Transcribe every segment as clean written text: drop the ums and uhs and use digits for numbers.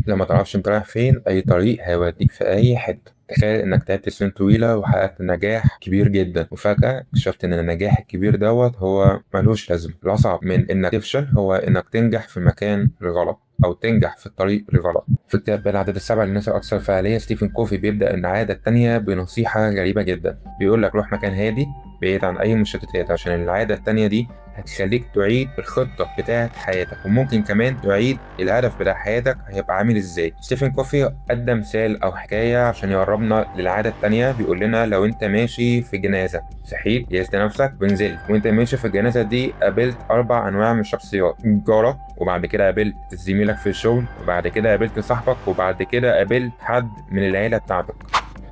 لو ما تعرفش انت رايح فين، اي طريق هيوديك في اي حته. تخيل انك تعبت سنين طويلة وحققت نجاح كبير جدا، وفجاة اكتشفت ان النجاح الكبير دوت هو ملوش لازمه. الاصعب من انك تفشل هو انك تنجح في مكان الغلط او تنجح في الطريق الغلط. في كتاب العادات السبع للناس الاكثر فعالية، ستيفن كوفي بيبدا العادة الثانية بنصيحة غريبة جدا. بيقول لك روح مكان هادي بعيد عن اي مشتتات، عشان العادة الثانية دي هتخليك تعيد الخطة بتاعه حياتك، وممكن كمان تعيد الهدف بتاع حياتك هيبقى عامل ازاي. ستيفن كوفي ادى مثال او حكاية عشان يقربنا للعادة الثانية. بيقول لنا لو انت ماشي في جنازه، صحيت جهزت نفسك ونزلت، وانت ماشي في الجنازة دي قابلت 4 انواع من الشخصيات: جارك، وبعد كده قابلت زميلك في الشغل، وبعد كده قابلت صاحبك، وبعد كده قابلت حد من العيلة بتاعتك.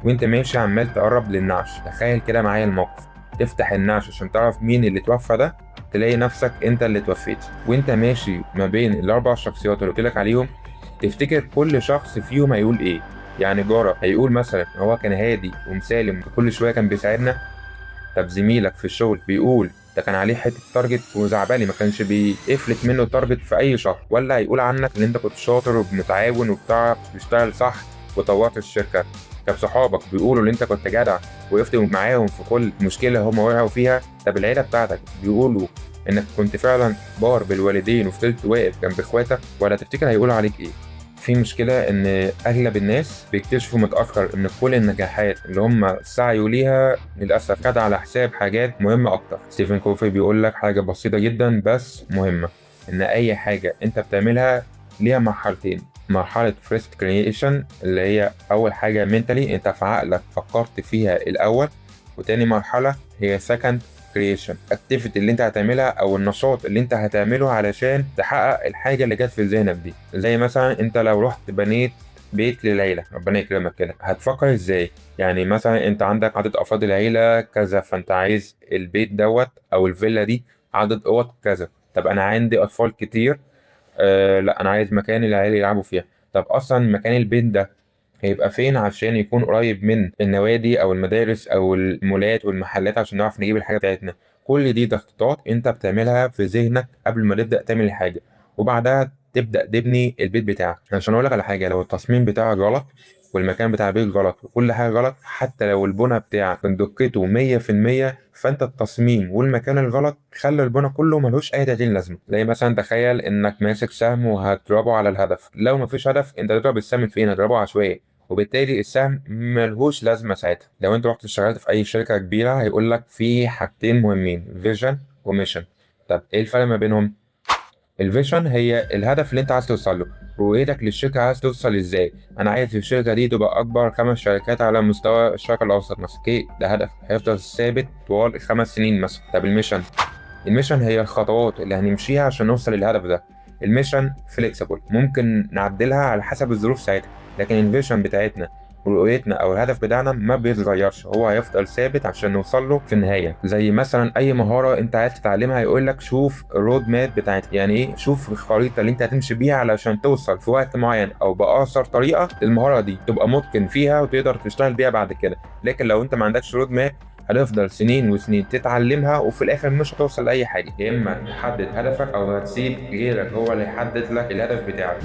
وانت ماشي عمال تقرب للنعش، تخيل كده معايا الموقف، تفتح النعش عشان تعرف مين اللي توفى ده، تلاقي نفسك انت اللي توفيت. وانت ماشي ما بين الاربع شخصيات اللي قلت لك عليهم، تفتكر كل شخص فيهم هيقول ايه؟ يعني جارك هيقول مثلا هو كان هادي ومسالم وكل شوية كان بيساعدنا. طب زميلك في الشغل بيقول ده كان عليه حتة target وزعبالي ما كانش بيفلت منه target في اي شهر. ولا هيقول عنك ان انت كنت شاطر ومتعاون وبتعرف تشتغل صح وطورت الشركة. طب صحابك بيقولوا ان انت كنت جدع وقفت معاهم في كل مشكلة هم وقعوا فيها. طب العيلة بتاعتك بيقولوا انك كنت فعلا بار بالوالدين وفضلت واقف جنب اخواتك. ولا تفتكر هيقولوا عليك ايه؟ في مشكلة إن أغلب الناس بيكتشفوا متأخر إن كل النجاحات اللي هم سعيوا ليها للأسف كانت على حساب حاجات مهمة أكتر. ستيفن كوفي بيقول لك حاجة بسيطة جدا بس مهمة، إن أي حاجة أنت بتعملها ليها مرحلتين: مرحلة first creation اللي هي أول حاجة mentally أنت في عقلك فكرت فيها الأول، وتاني مرحلة هي second creation activity اللي انت هتعملها او النشاط اللي انت هتعمله علشان تحقق الحاجة اللي جت في ذهنك دي. زي مثلا انت لو رحت بنيت بيت للعيلة، ربنا يكرمك كده، هتفكر ازاي؟ يعني مثلا انت عندك عدد افراد العيلة كذا، فانت عايز البيت دوت او الفيلا دي عدد اوض كذا. طب انا عندي اطفال كتير، لا انا عايز مكان العيال يلعبوا فيها. طب اصلا مكان البيت ده هيبقى فين عشان يكون قريب من النوادي او المدارس او المولات والمحلات عشان نعرف نجيب الحاجة بتاعتنا. كل دي تخطيطات انت بتعملها في ذهنك قبل ما تبدا تعمل الحاجة، وبعدها تبدا تبني البيت بتاعك. عشان اقول لك على حاجة، لو التصميم بتاعك غلط والمكان بتاع البيت غلط وكل حاجة غلط، حتى لو البنى بتاعك من دقته 100%، فانت التصميم والمكان الغلط خلى البنى كله ملوش اي 30 لازمه. زي مثلا تخيل انك ماسك سهم وهتضربه على الهدف، لو مفيش هدف انت هتضرب السهم فين؟ هتضربه عشوائي، وبالتالي السهم ملهوش لازمه ساعتها. لو انت رحت اشتغلت في اي شركة كبيرة هيقول لك في حاجتين مهمين: vision و mission. طب ايه الفرق ما بينهم؟ ال vision هي الهدف اللي انت عايز توصل له، رؤيتك للشركة عايز توصل ازاي. انا عايز الشركة دي تبقى اكبر 5 شركات على مستوى الشرق الاوسط مثلا، okay ده هدف هيفضل ثابت طوال 5 سنين مثلا. طب ال mission، ال mission هي الخطوات اللي هنمشيها عشان نوصل للهدف ده. ال mission flexible، ممكن نعدلها على حسب الظروف ساعتها، لكن ال vision بتاعتنا ورؤيتنا او الهدف بتاعنا ما بيتغيرش، هو هيفضل ثابت عشان نوصل له في النهاية. زي مثلا اي مهارة انت عايز تتعلمها يقول لك شوف ال road map بتاعتها، يعني ايه؟ شوف الخريطة اللي انت هتمشي بيها علشان توصل في وقت معين او باقصر طريقه للمهاره دي، تبقى متقن فيها وتقدر تشتغل بيها بعد كده. لكن لو انت ما عندكش road map هتفضل سنين وسنين تتعلمها وفي الاخر مش هتوصل لاي حاجة. يا اما تحدد هدفك او هتسيب غيرك هو اللي يحدد لك الهدف بتاعك.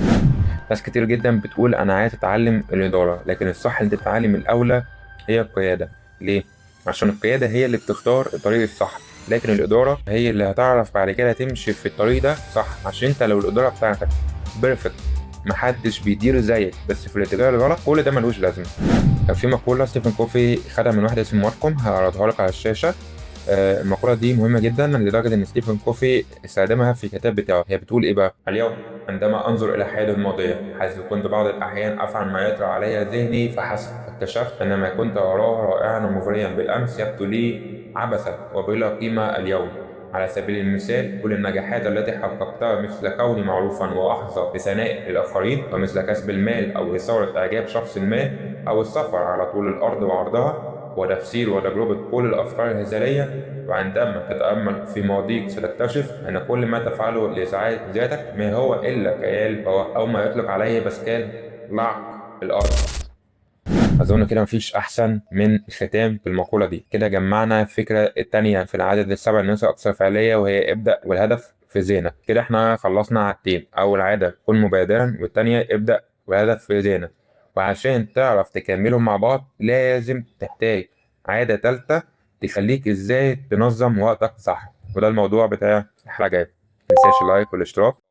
ناس كتير جدا بتقول انا عايز اتعلم الادارة، لكن الصح ان تتعلم الاولى هي القيادة. ليه؟ عشان القيادة هي اللي بتختار الطريق الصح، لكن الادارة هي اللي هتعرف بعد كده تمشي في الطريق ده صح. عشان انت لو الادارة بتاعتك perfect، محدش بيدير زيك بس في الاتجاه الغلط، كل ده ملوش لازمه. كان في مقولة ستيفن كوفي خدها من واحد اسمه ماركوم، هعرضها لك على الشاشة. المقولة دي مهمة جدا لدرجة إن ستيفن كوفي استخدمها في الكتاب بتاعه. هي بتقول إيه بقى؟ اليوم عندما أنظر إلى حياتي الماضية، حيث كنت بعض الأحيان أفعل ما يطرأ علي ذهني فحسب، اكتشفت أن ما كنت أراه رائعا ومغريا بالأمس يبدو لي عبثا وبلا قيمة اليوم. على سبيل المثال، كل النجاحات التي حققتها مثل كوني معروفا وأحظى بثناء الآخرين، ومثل كسب المال أو إثارة إعجاب شخص ما، أو السفر على طول الأرض وعرضها، وتفسير وتجربة كل الأفكار الهزلية. وعندما تتأمل في ماضيك ستكتشف أن كل ما تفعله لإسعاد ذاتك ما هو إلا خيال أو ما يطلق عليه باسكال لعق الأرض. أظن كده مفيش أحسن من الختام بالمقولة دي. كده جمعنا الفكرة التانية في العدد السبع للناس الأكثر فعالية، وهي ابدأ والهدف في ذهنك. كده احنا خلصنا عادتين: أول عادة كن مبادرا، والتانية ابدأ وهدف في ذهنك، وعشان تعرف تكملهم مع بعض لازم تحتاج عادة تالتة تخليك ازاي تنظم وقتك صح. وده الموضوع بتاع الحلقة الجاية. متنساش اللايك والاشتراك.